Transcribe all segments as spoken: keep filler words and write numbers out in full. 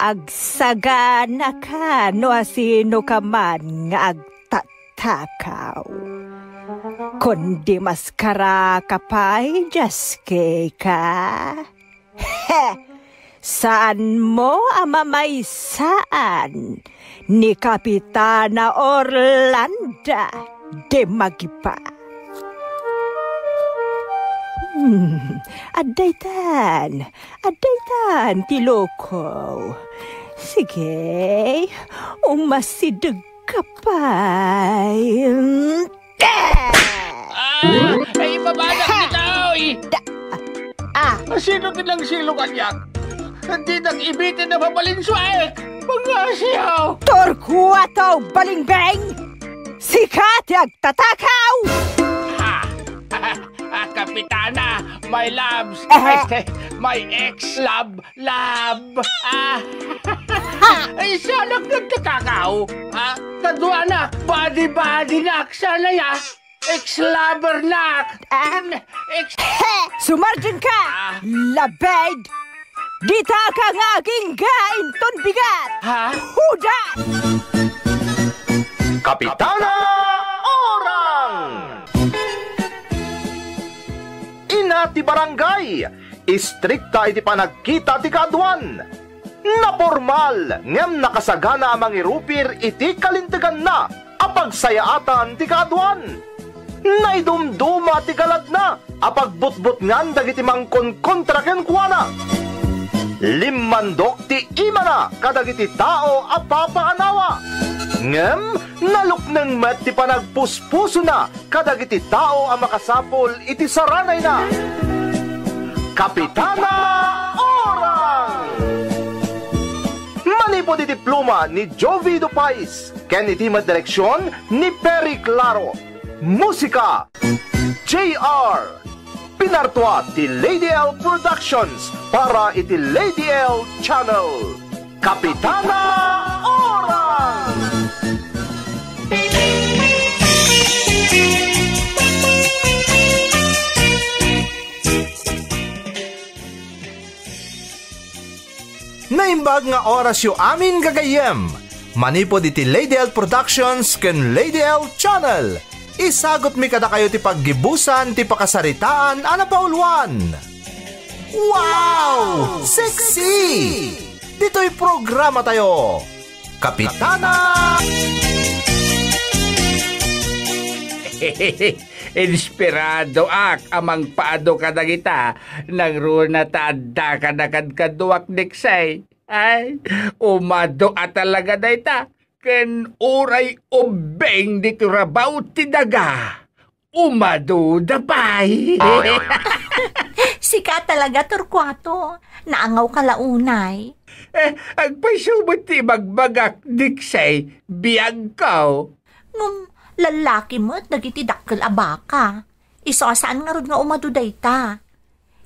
Agsaganaka no asinoka man nga agtatakaw. Kundi maskaraka pay, Jaskeka. Saanmo a mamaysaan ni Kapitana Orlanda de Magipa. Hmm, addaytan, addaytan ti loko. Sige, umasideg ka pay. Ah! Ay, ibabanak Ha! kita, oy! Da-, ah. Asino ti nangsilo kaniak? Dinak ibitin a mabalinsuaek! Pangasiaw! Torquato Balingbeng! Sika ti agtatakaw! Ha! Ah, Kapitana, my loves, Aha. este, my ex-love, love, ah. Ha! Ay, siak nagtatakaw, ah. Kaduanak, body-body nak, sana ya. Ex-lover nak. Ah. Ex- Sumardeng ka! Ah. Labed! Ditaka nga agingga inton bigat! Ha? Huda! Kapitana Orang! Ina ti barangay, istrikta iti panagkita ti kaaduan. Napormal ngem nakasagana a mangirupir iti kalinteganna a pagsayaatan ti kaaduan. Naidumduma ti galadna a pagbutbutngan dagiti mangkonkontra kenkuana. Limmandok ti imana kadagiti tao a papaanawa. Ngem nalukneng met ti panagpuspusona kadagiti tao a makasapul iti saranayna. Kapitana Orang! Manipud iti pluma ni Jovi Dupais ken iti met direksion ni Perry Claro. Musika, J R. Pinartua ti Lady L Productions para iti Lady L Channel. Kapitana Orang! Naimbag nga orasyo amin, gagayyem. Manipud iti Lady L Productions ken Lady L Channel, isagutmi kadakayo ti paggibusan ti pakasaritaan a napauluan. Wow! Sexy! Ditoy programatayo, Kapitana! Inspiradoak a mangpaadu kadagita nangruna ta adda kadakadkaduak, Diksay. Ay, umadu a talaga dayta, ken uray ubbing ditoy rabaw ti daga, umaduda pay. Sika talaga, Torquato. Naangawka la unay. Eh, agpayso met ti ibagbagak, Diksay, biagko. Ngem, lallaki met dagiti dakkel a baka. Isu a saan ngarud nga umadu dayta.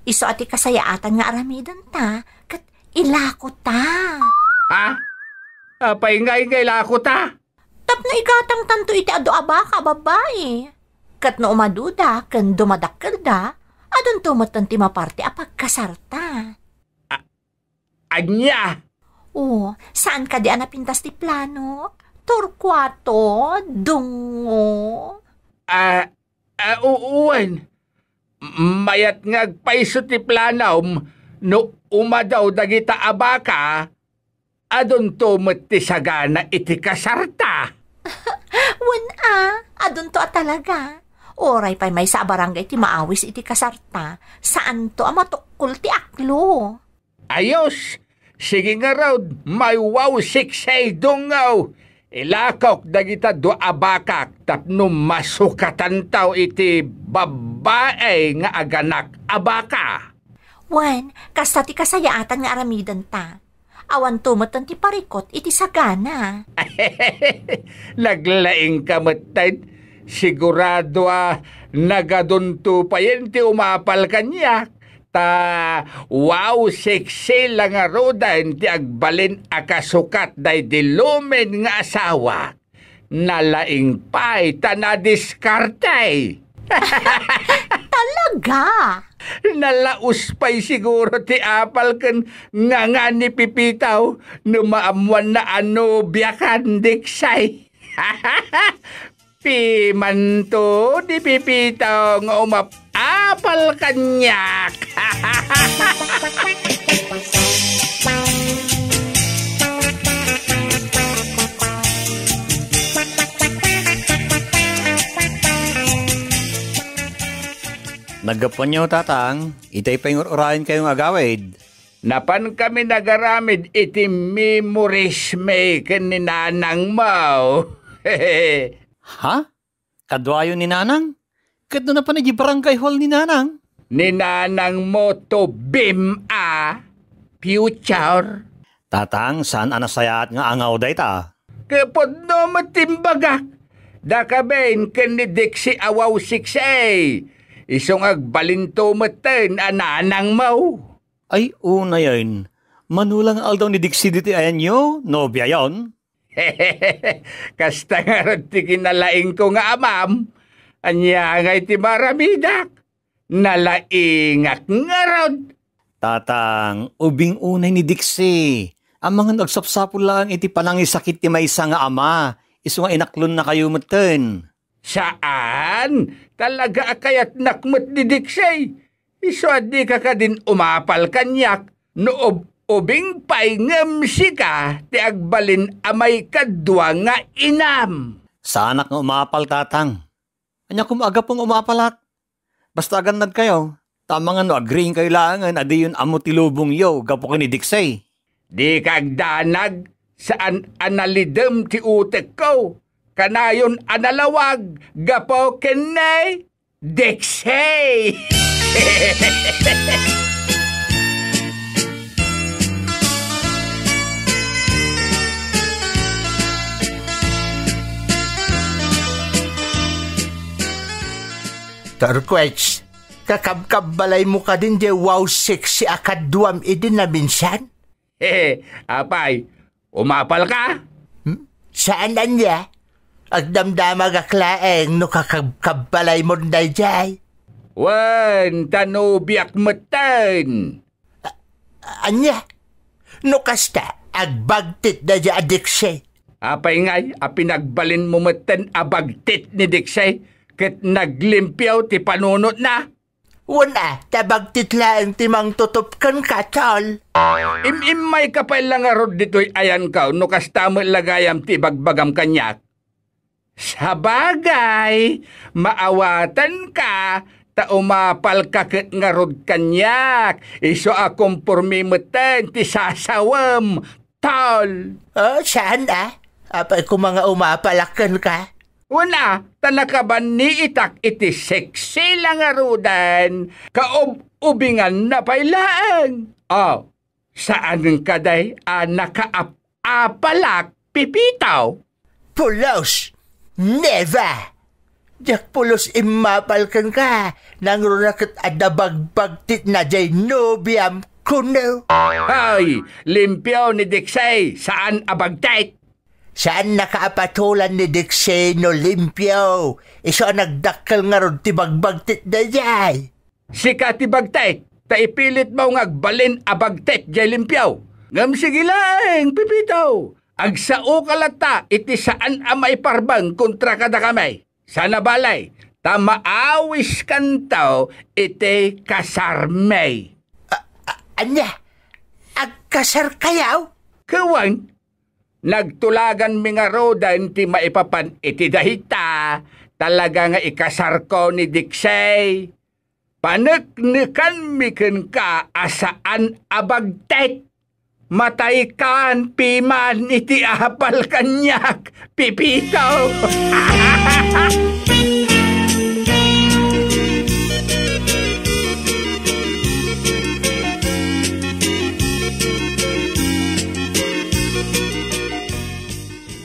Isu a ti kasayaatan nga aramidenta, ket ilakota. Ha? Apay ngay nga ilakota? Tapno igatangtanto iti adu a baka a babbai. Ket no umaduda ken dumadakkelda, adunto metten ti maparti a pagkasarta. A-, ania? O, saan kadi a napintas ti plano? Torquato, dungo. Ah, ah, u-, wen. Mayat nga agpayso ti planom no umadu dagita a baka, adunto met ti sagana iti kasarta. Wen a, adunto a talaga. Uray pay maysa a barangay ti maawis iti kasarta, saanto a matukkol ti aklo. Ayos! Sige ngarud, my wow, sexy dungo! Ilakok dagita dua a bakak tapno masukatanto iti babbai nga aganak a baka. Wen, kasta ti kasayaatan nga aramidenta. Awanto metten ti parikut iti sagana. Naglaingka metten. Sigurado a nagadunto payen ti umapal kaniak. Ta, wow, sexy la ngaruden ti agbalin a kasukat daydi lumen nga asawak. Nalaing pay ta nadiskarte. Talaga? Nalaus pay siguro ti apal ken nganga ni Pipitaw no maammoanna a nobiakan, Diksay. Pimanto ni Pipitaw nga umap-apal kaniak. Naggapuanyo, Tatang, itay pay nga ur-urayenkayo nga agawid. Napan kami nagaramid iti memories mi ken ni nanangmo. Ha? Kaduayo ni nanang? Ket no napan idiay barangay hall ni nanang? Ni nanangmo to bim a future. Tatang, saan a nasayaat nga angaw dayta? Ket pudno met ti imbagak. Dakaben ken ni Dixie a wawsiksay. Isu nga agbalinto metten a nanangmo. Ay, unayen. Mano la nga aldaw ni Dixie ditoy ayanyo, nobiayon? Kasta ngarud ti kinalaingko nga amam. Ania ngay ti maramidak? Nalaingak ngarud. Tatang, ubing unay ni Dixie. Amangan agsapsapul laeng iti panangisakit ti maysa nga ama, isu nga inaklonnakayo metten. Saan? Talaga a kayatnak met ni Dixie. Isu a dika kadin umapal kaniak no ub-, ubing pay ngem sika ti agbalin a maikadua nga inam. Saanak nga umapal, Tatang. Ania koma a gapu nga umapalak? Basta agannadkayo, ta amangan no agriingkayo laengen a diyon ammo ti lubongyo gapu ken ni Dixie. Dika agdanag, saan a nalidem ti utekko. Kanayon a nalawag gapu ken ni Dixie! Turquets, kakabkabbalaymo kadin diay wow sexy a kaduam idi naminsan? Apay, umapalka? Hmm? Saan ania? Agdamdamagak laeng no kakabkabbalaymo daydiay. Wen, ta nobiak metten. A-, ania? No kasta, agbagtit daydiay a Dixie. Apay ngay a pinagbalinmo metten a bagtit ni Dixie ket naglimpio ti panunotna? Wen a, ta bagtit laeng ti mangtutup kenka, tol. Im-immayka pay la ngarud ditoy ayanko no kasta met la gayam ti ibagbagam kaniak. Sabagay, maawatanka, ta umapalka ket ngarud kaniak, isu a kompormi metten ti sasawem, tol. Oh, saan a? Apay koma nga umapalak kenka? Wen a, ta nakabanniitak iti sexy la ngaruden, kaub-ubinganna pay laeng. Oh, saan kadi a nakaap-apalak, Pipitaw? Pulos! Never! Diak pulos immapal kenka, nangruna ket adda bagbagtitna diay nobiam kuno. Ay, limpio ni Dixie, saan a bagtit. Saannaka a patolan ni Dixie no limpio. Isu a nagdakkel ngarud ti bagbagtit daydiay. Sika ti bagtit, ta ipilitmo nga agbalin a bagtit diay limpio. Ngem sige laeng, Pipitaw, agsaoka latta iti saan a maiparbeng kontra kadakami. Sana balay, ta maawiskanto iti kasarmi. A-, a-, ania? Agkasarkayo? Ket wen, nagtulaganmi ngaruden ti maipapan iti dayta, talaga nga ikasarko ni Dixie. Paneknekanmi kenka a saan a bagtit. Mataykan piman iti apal kaniak, Pipito.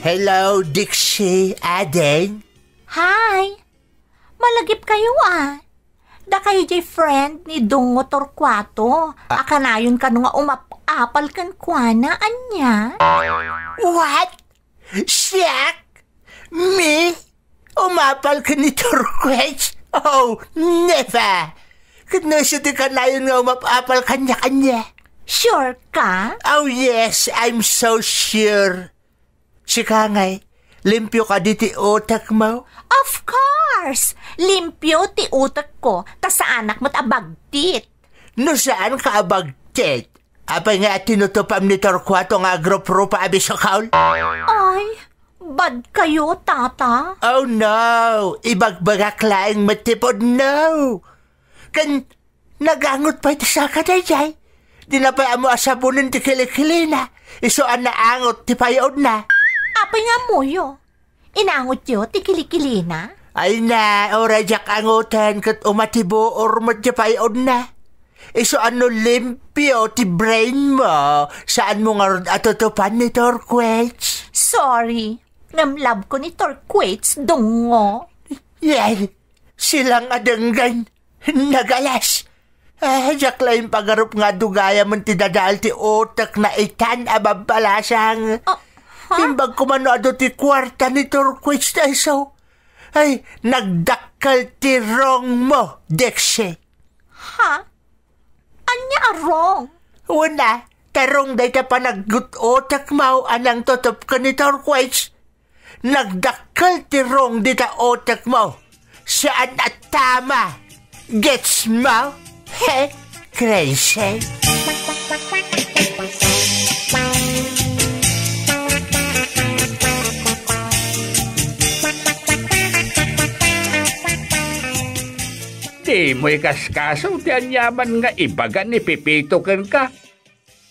Hello, Dixie, ading. Hi. Malagipkayo a. Dakayo jay friend ni Dongo Torcuato. Ah. A kanayon kano nga umap-apal kenkuana, ania? What? Siak? Me? Umapal ken ni Turquets? Oh, never! Ket no isu ti kanayon nga umap-apal kaniak, ania? Sure ka? Oh yes, I'm so sure. Sika ngay, limpio kadi ti utekmo? Of course! Limpio ti utekko, ta saanak met a bagtit. No saanka a bagtit, apay nga tinutupam ni Torquato nga agruprupa a bisukol? Ay, bad kayo, Tata. Oh no! Ibagbagak laeng met ti pudno! Ken nagangot pay ti saka daydiay. Dina pay ammo a sabonen ti kilikilina. Isu a naangot ti pay-odna. Apay nga ammoyo? Inangotyo ti kilikilina? Ay na, uray diak angoten ket uma ti buor met ti pay-odna. Isu a no limpio ti brain mo, saanmo ngarud a tutupan ni Turquets. Sorry, ngem love ko ni Turquets, dungngo. Yay! Silang a denggen! Nagalas! Ah, diak laeng pagarup nga adu gayamen ti dadael ti utekna itan a babbalasang. Ah, ha? Imbag koma no adu ti kuarta ni Turquets ta isu. Ay, nagdakkel ti wrong mo, Dixie. Ha? Ania a wrong? Wen a, ta wrong dayta panaggut-utekmo a nangtutup ken ni Turquets. Nagdakkel ti wrong dita utekmo. Saan a tama. Gets mo? He? Crazy. Dimo ikaskaso ti aniaman nga ibaga ni Pepito kenka.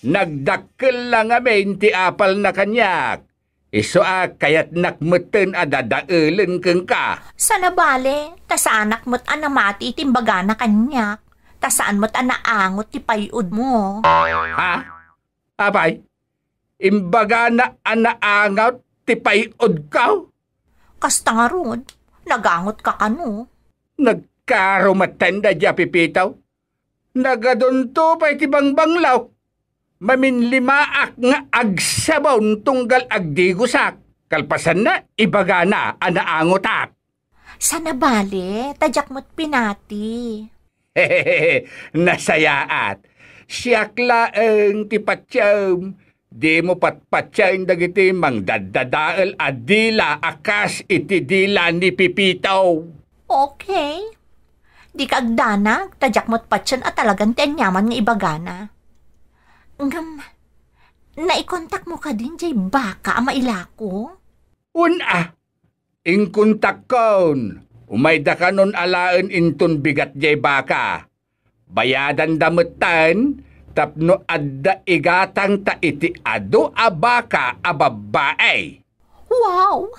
Nagdakkel la ngamin ti apalna kaniak. Isu a kayatnak metten a dadaelen kenka. Saan a bale, ta saanak met a namati iti imbagana kaniak. Ta saan met a naangot ti pay-odmo. Ha? Apay, imbagana a naangot ti pay-odko? Kasta ngarud, nagangotka kano? Nagkaro metten daydiay a Pepito. Nagadunto pay ti bangbanglo. Maminlimaak nga agsabon tunggal agdigosak. Kalpasanna, ibagana a naangotak. Saan a bale, ta diak met pinati. Nasayaat. Siak laeng ti patiem. Dimo patpatien dagiti mangdaddadael a dila a kas iti dila ni Pepito. Okay. Dika agdanag, ta diak met patien a talagan ti aniaman nga ibagana. Ngem, naikontakmo kadin diay baka a mailako? Wen a, inkontakkon, umayda kanon alaen inton bigat diay baka. Bayadanda metten tapno adda igatangta iti adu a baka a babbai. Wow!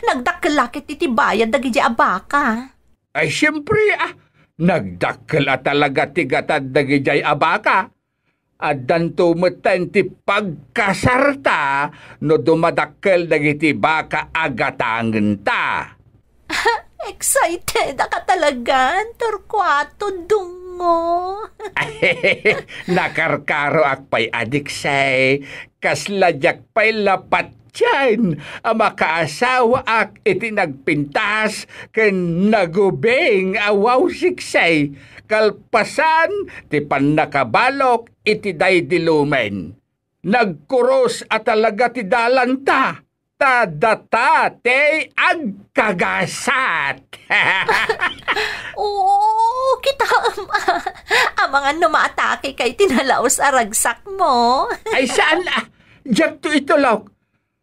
Nagdakkel la ket iti bayad dagidiay a baka. Ay, siempre, ah, nagdakkel a talaga ti gatad dagidiay a baka. Addanto metten ti pagkasarta no dumadakkel dagiti baka a gatangenta. Excited a katalagan, Torquato, dungngo. Nakarkaroak pay a Dixie, kasla diak pay la patien a makaasawaak iti nagpintas ken nagubing a wawsiksay, kalpasan ti pannakabalok iti daydi lumen. Nagkuros a talaga ti dalanta, ta data ti agkagasat. Oo, kitaem a. Amangan no maatake kay ti nalaus a ragsakmo. Ay, saan a? Diakto itulok.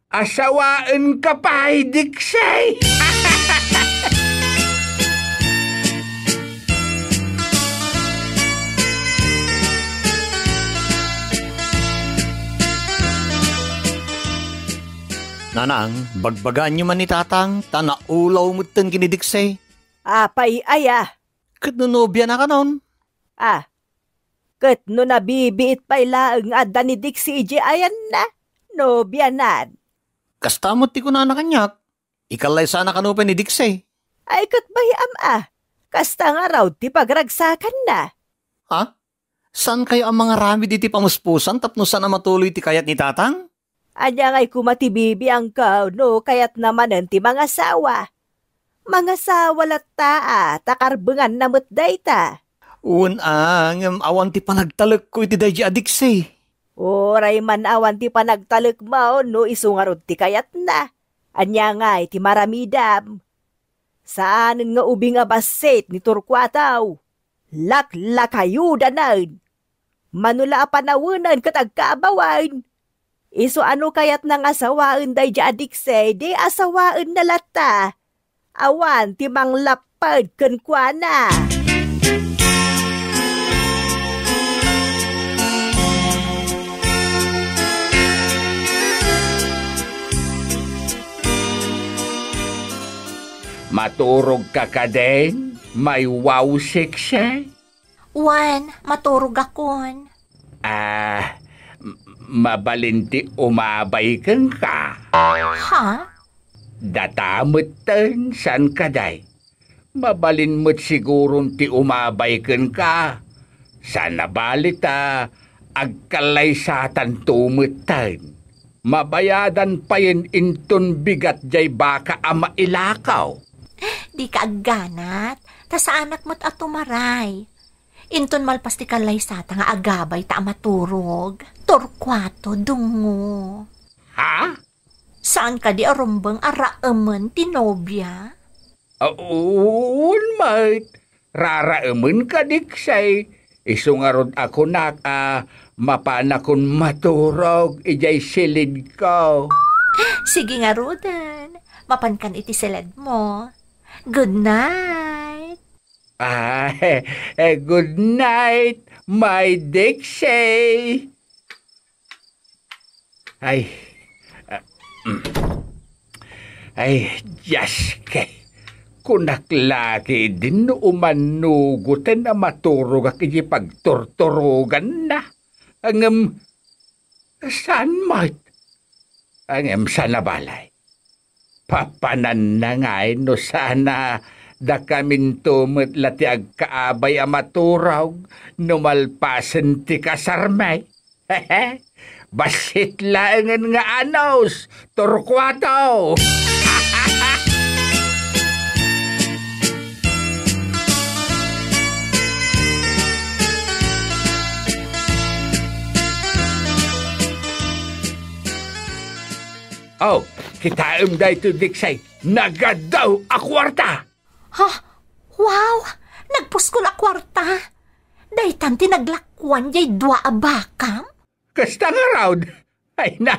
Asawaenka pay, Dixie! Nanang, bagbagaanyo man ni Tatang, ta naulaw metten ken ni Dixie. Apay aya? Ket no nobiana kanon? Ah, ket no nabibiit pay laeng nga adda ni Dixie idiay ayanna, nobianan. Kasta met ti kunana kaniak, ikallaysana kano pay ni Dixie. Ay, ket bay-am a, kasta ngarud ti pagragsakanna. Ha? Saankayo a mangaramid iti pamuspusan tapno saan a matuloy ti kayat ni Tatang? Ania ngay koma ti bibiangko no kayatna manen ti mangasawa? Mangasawa latta a, ta karbenganna met dayta. Wen a, ngem awan ti panagtalekko iti daydi a diksi. Uray man awan ti panagtalekmo no isu ngarud ti kayatna. Ania ngay ti maramidam? Saanen nga ubing a bassit ni Torcuato. Laklakayudanen. Mano la a panawenen ket agkaabawen. Isu a no kayatna nga asawaen daydi a diksi, di asawaenna latta. Awan ti manglapped kenkuana. Maturogka kadin, my wow sexy? Wen, maturogakon. Ah, m-, mabalin ti umabay kenka. Ha? Data metten, saan kadi? Mabalin met siguron ti umabay kenka. Saan a bali ta agkallaysatanto metten. Mabayadan payen inton bigat jay baka a mailakaw. Dika agganat, ta saanak met a tumaray. Inton malpas ti kallaysata nga agabay ta a maturog, Torcuato, dungo. Ha? Saan kadi a rumbeng a raemen ti nobia? Ah, wen met, raraemen kadi, Diksi. Isu ngarud a kunak a mapanakon maturog idiay silidko. Sige ngaruden, mapankan iti siledmo. Good night. Ah, eh, good night, my Diksi. Ay, ah, mm. Ay, Dios, kay, kunak la ketdin no umanugoten a maturogak iti pagturturoganna. Ngem, saan met? Ngem, saan a bali. Papananna ngay no saan a dakaminto met la ti agkaabay a maturog no malpasen ti kasarmi. Bassit laengen nga anus, Torcuato! Oh, kitaem daytoy, Diksi. Nagadu a kuarta! Ha? Wow! Nagpuskol a kuarta! Daytan ti naglakuan jay dua a bakam? Kasta ngarud? Ay na,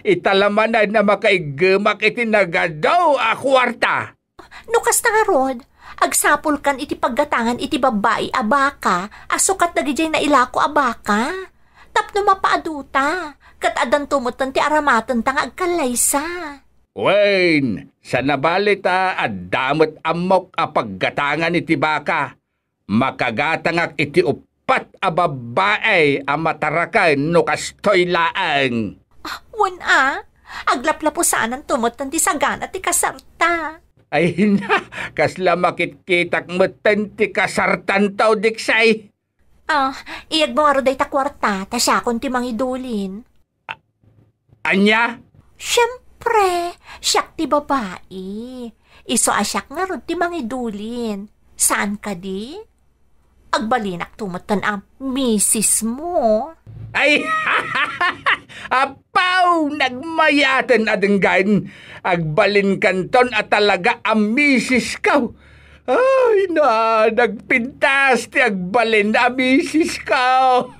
ita la manen a makaiggemak iti nagadu a kuarta! No kasta ngarud, agsapulkan iti paggatangan iti babbai a baka a sukat dagidiay nailako a baka. Tapno mapaaduta, ket addanto metten ti aramatenta nga agkallaysa. Wen, saan a bali ta adda met ammok a paggatangan iti baka. Makagatangak iti uppat a babbai a mataraken no kastoy laeng. Ah, wen a, aglaplapusananto metten ti sagana ti kasarta. Ay na, kasla makitkitak metten ti kasartanto, Diksi. Ah, iyegmo ngarud dayta kuarta, ta siakon ti mangidulin. A-, ania? Siempre, siak ti babai. Isu a siak ngarud ti mangidulin. Saan kadi? Agbalinakto metten a misismo. Ay, apaw, nagmayaten a denggen. Agbalinkanton a talaga a misisko. Ay na, nagpintas ti agbalin a misisko.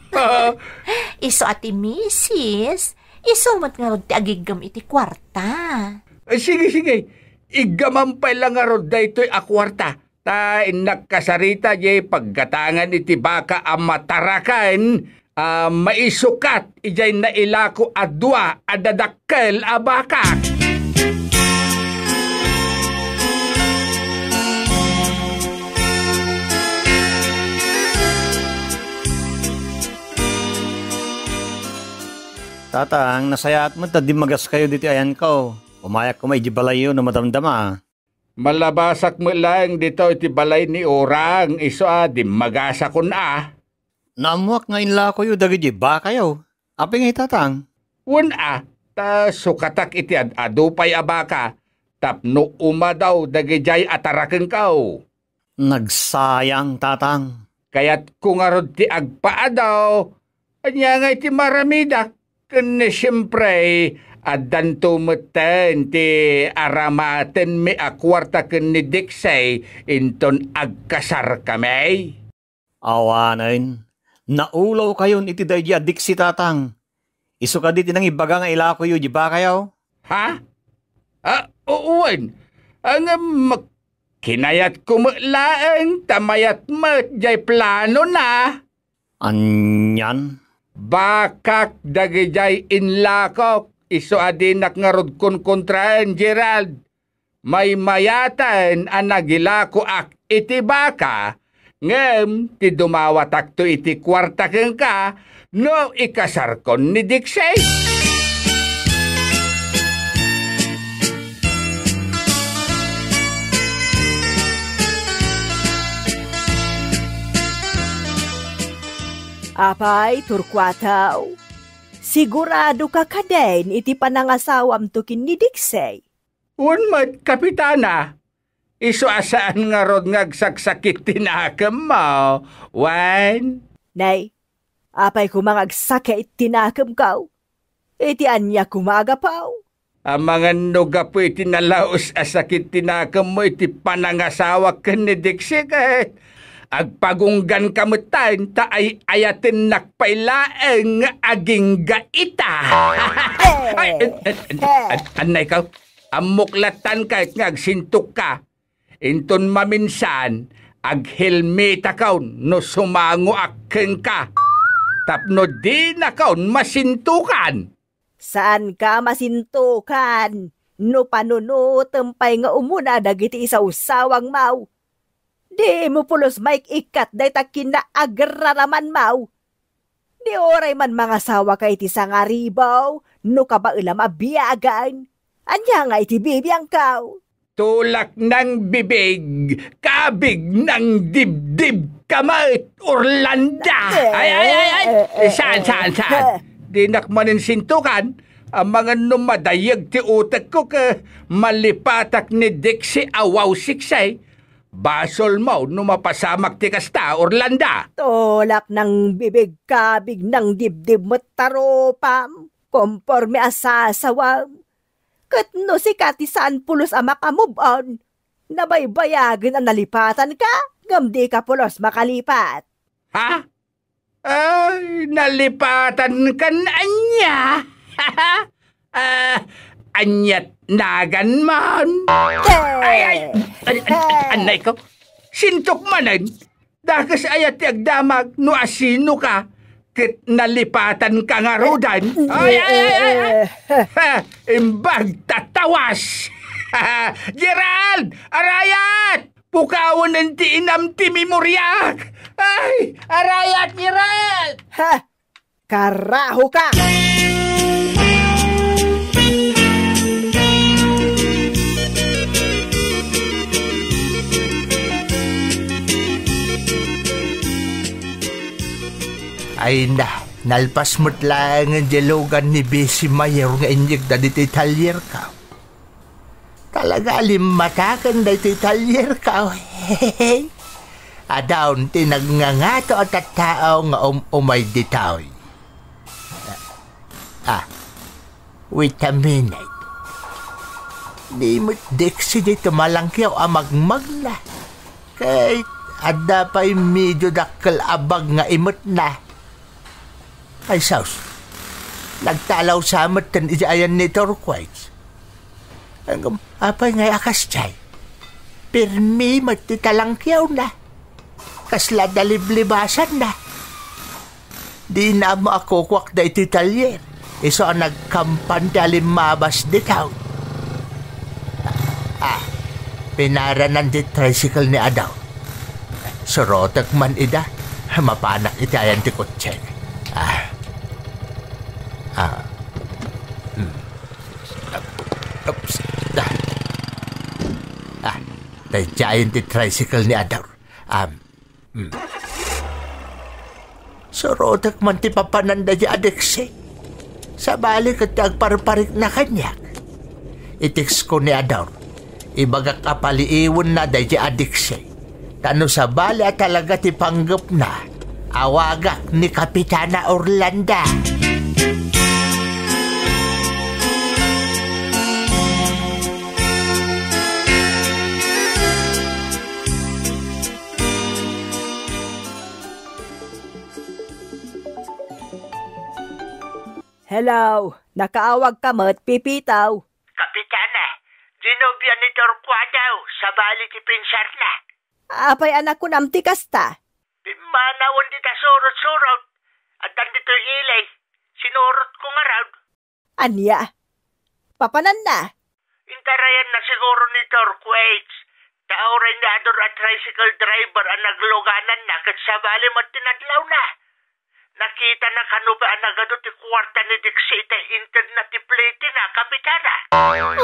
Isu a ti misis, isu met ngarud ti agiggem iti kuarta. Ay, sige, sige. Iggamam pay la ngarud daytoy a kuarta. Ta innak kasarita jay paggatangan iti baka a mataraken a maisukat idiay nailako a dua a dadakkel a baka. Tatang, nasayaat met ta dimmagaskayo ditoy ayanko. Umayak koma idiay balayyo no madamdama. Mallabasak met laeng ditoy ti balay ni Orang, isu a dimmagasakon a. Naammoak nga inlakoyo dagiti bakayo. Apay ngay, Tatang? Wen a, Ta sukatak iti ad-adu pay a baka tapno umadaw dagidiay a tarakenko. Nagsayang, Tatang. Kayatko ngarud ti agpaadaw. Ania ngay ti maramidak? Ken ni siempre, addanto metten ti aramatenmi a kuarta ken ni Dixie inton agkasarkami. Awanen, naulawkayon iti daydi a Dixie, Tatang. Isu kadi ti nangibaga nga ilakoyo di bakayo? Ha? Ah, wen. Ngem kinayatko met laeng ta mayat met jay planona. Anian? Bakak dagidiay inlakok, isu a dinak ngarud konkontraen, Gerald. Maymayaten a nagilakoak iti baka, ngem ti dumawatakto iti kuarta kenka no ikasarkon ni Dixie. Apay, Torcuato, sigurado ka kadin iti panangasawamto ken ni Dixie? Wen met, Kapitana, isu a saan ngarud nga agsaksakit ti nakemmo, wen? Nay, apay koma nga agsakit ti nakemko? Iti ania koma a gapu? Amangan no gapu iti nalaus a sakit ti nakemmo iti panangasawak ken ni Dixie ket agpagungganka metten ta ay-ayatennak pay laeng nga agingga ita. Ay, an-, an-, an-, an-, annay ka? Ammok lattan ket nga agsintokka. Inton maminsan, aghelmetakon no sumangoak kenka tapno dinakon masintokan. Saanka masintokan no panunotem pay nga umuna dagiti isawsawangmo. Dimo pulos maik-ikkat dayta kinaagraramanmo. Di uray man mangasawaka iti sangaribaw no kabaelam a biagen. Ania nga iti bibiangko? Tulak nang bibig, kabig nang dibdib ka met, Orlando! Ay, ay, ay, ay! Eh, eh, eh, Saan, eh, saan, saan? Eh. Dinak manen sintukan, amangan no madayeg ti utekko ket malipatak ni Dixie a wow siksay. Basolmo no mapasamak ti kasta, Orlando! Tulak nang bibig, kabig nang dibdib met, tarupam, konporme a sasawam. Ket no sika ti saan pulos a makamove-on, nabaybayagen a nalipatanka, ngem dika pulos makalipat. Ha? Ay, nalipatankan ania? Ah, aniat nagan man? Eh! Ay, ay, ay, ay, annay ko. Sintok manen. Dakes aya ti agdamag no asinoka ket nalipatanka ngaruden? Ay, ay, ay, ay, ay. Eh. Ha, imbag tatawas. Gerald! Arayat! Pukawen ti inam ti memoriak! Ay, arayat, Gerald! Ha! Karahoka! Ay na, nalpas met laengen diay lugan ni Besi Mayor nga inyegda ditoy talierko. Talaga a limmataken daytoy talierko. Adaon ti nagngangato a tattao nga um-umay ditoy. Ah, wait a minute. Ni met Dixie diay tumalangkiw a magmagna. Ket adda pay medio dakkel a bag nga imetna. Ay sus, nagtalaw sa metten iti ayan ni Torquates. Ngem apay ngay a kasdiay? Pirmi met ti talangkiwna. Kasla adda liblibasanna. Dina ammo a kukuak daytoy talyer. Isu a nagkampan ti alimmabas ditoy. Ah, pinaranan ti tricycle ni Adaw. Surotek man ida, mapanak iti ayan ti kotse. Ah. Ah. Hmm. Oops. Ah. Ah, daydiay ayan ti tricycle ni Adaw. Um, hmm. Surotek man ti papananda di adeksi. Sabali ket ti agparparikna kaniak. I-text ko ni Ador. Ibagak a paliiwenna daydi a diksi. Ta no sabali a talaga ti panggepna, awagak ni Kapitana Orlando. Hello, nakaawag ka met, Pipitaw? Kapitana, di nobia ni Torcuato, sabali ti pinsarna. Apay a nakunam ti kasta? Pimmanawen dita surot-surot. Addan ditoy ili. Sinurot ko ngarud. Ania? Papananna? Intarayanna siguro ni Torquates. Ta uray ni Ador a tricycle driver a naglugananna ket sabali met ti nadlawna. Nakitana kano ba a nagadu ti kuarta ni Dixie ita intedna ti plitina, Kapitana?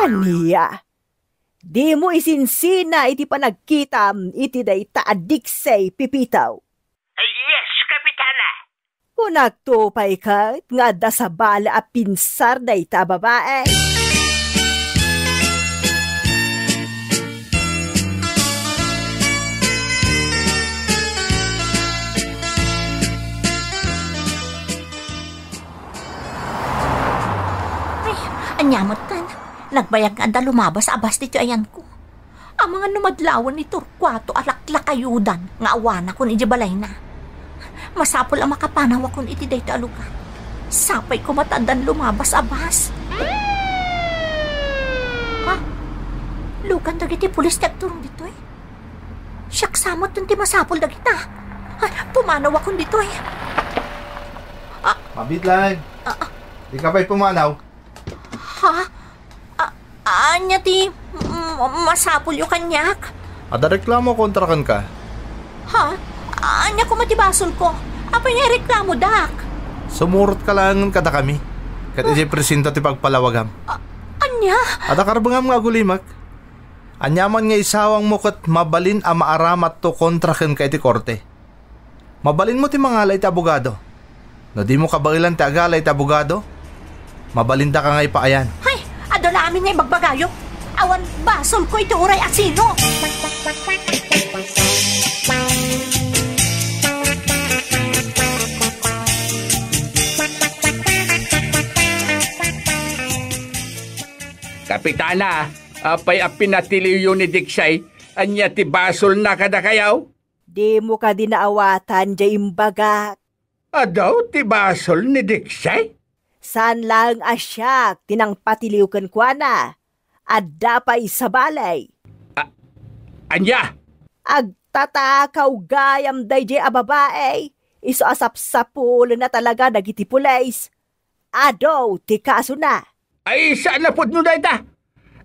Ania? Dimo isinsina iti panagkitam iti dayta a Dixie, Pipitaw? Ay, yes, Kapitana. Kunakto pay ket nga adda sabali a pinsar dayta a babae. Ay, ania metten? Nagbayag nga adda lumabas a bus ditoy ayanko. Amangan no madlawen ni Torcuato a laklakayudan nga awanakon idiay balayna. Masapul a makapanawakon iti daytoy a lugar. Sapay koma ta addan lumabas a bus. Ha? Lugan dagiti pulis ti agturong ditoy? Siak sa metten ti masapul dagita. Ay, pumanawakon ditoy. Ah. Mabitlan. Ah, ah. Di ka pay pumanaw? Ha? A-, ania ti, mm, masapulyo kaniak? Adda reklamo kontra kenka. Ha? Ania koma ti basolko? Apay nga ireklamodak? Sumurot ka laengen kadakami. Ket idiay presinto ti pagpalawagam. A-, ania? Adda karbengam nga agulimek. Aniaman nga isawangmo ket mabalin a maaramatto kontra kenka iti korte. Mabalinmo ti mangala iti abogado. No dimo kabaelan ti agala iti abogado, mabalindaka nga ipaayan. Hay! Adda la amin nga ibagbagayo. Awan basolko iti uray asino. Kapitana, apay a pinatiliwyo ni Diksay? Ania ti basolna kadakayo? Dimo kadi naawatan diay imbagak? Adu ti basol ni Diksay? Saan laeng a siak ti nangpatiliw kenkuana. Adda pay sabali. A-, ania? Agtatakaw gayam daydiay a babai, isu a sapsapulenna talaga dagiti pulis. Adu ti kasona. Ay, saan a pudno dayta?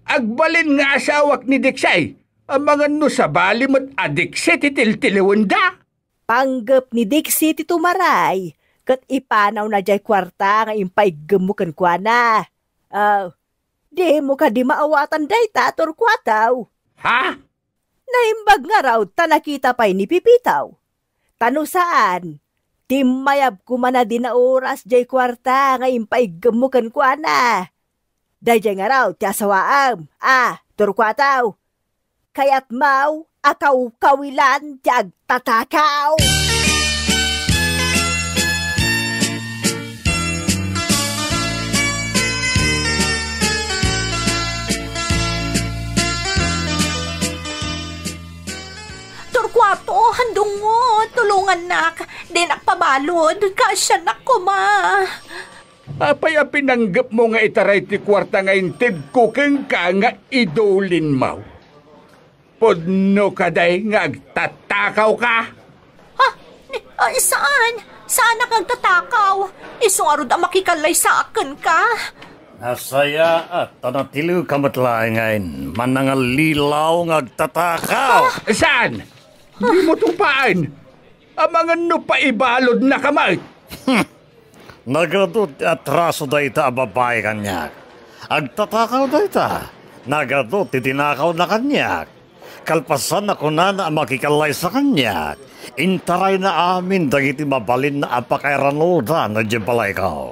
Agbalin nga asawak ni Diksay. Amangan no sabali met a Diksay ti tiltiliwenda. Panggep ni Dixie ti tumaray, ket ipanawna diay kuarta nga impaiggem mo kenkuana. Ah, dimo kadi maawatan dayta, Torcuato? Ha? Naimbag ngarud ta nakita pay ni Pipitaw. Ta no saan, timmayab koma na di nauras diay kuarta nga impaiggem mo kenkuana. Daydiay ngarud ti asawaem, a, Torcuato. Kayatmo a kawkawilan ti agtatakaw. Torcuato, handungo, tulongannak. Dinak pabalud, kaasianak koma. Apay a pinanggepmo nga itaray ti kuarta nga intedko kenka nga idulinmo? Pudno kadi nga agtatakawka? Ha? Ni, ay, saan? Saanak nga agtatakaw? Isu ngarud a makikallaysaak kenka. Nasayaat ta natiliwka met laengen, manangalilaw nga agtatakaw. Ah! Saan? Dimo tungpaen. Amangan no paibaludnaka met. Hmm. Nagadu ti atraso dayta a babai kaniak. Agtatakaw dayta. Nagadu ti tinakawna kaniak. Kalpasan a kunana a makikallaysa kaniak, intarayna amin dagiti mabalinna a pakairanudan idiay balayko.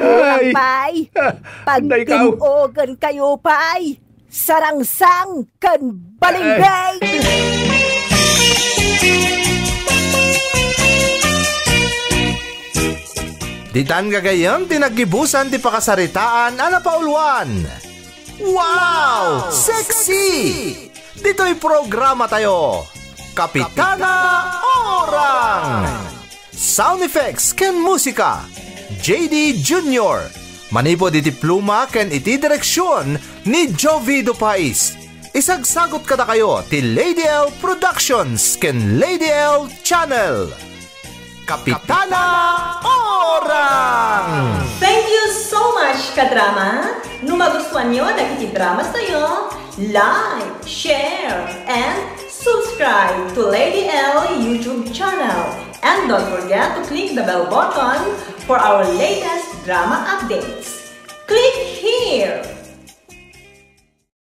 Kulang pay. Pagtin-ogan kayo pay. Sarangsang ken balingbing. Ditan gagayyem ti naggibusan ti pakasaritaan a napauluan. Wow! Sexy! Ditoy programa tayo, Kapitana Orang! Sound effects ken musika, J D Junior. Manipud iti pluma ken iti direksyon ni Jovi Dupais. Isagsagot kadakayo ti Lady L Productions ken Lady L Channel. Kapitana Orang! Thank you so much, kadrama! No magustuhan nyo dagiti dramas tayo, like, share, and subscribe to Lady L YouTube channel. And don't forget to click the bell button for our latest drama updates. Click here!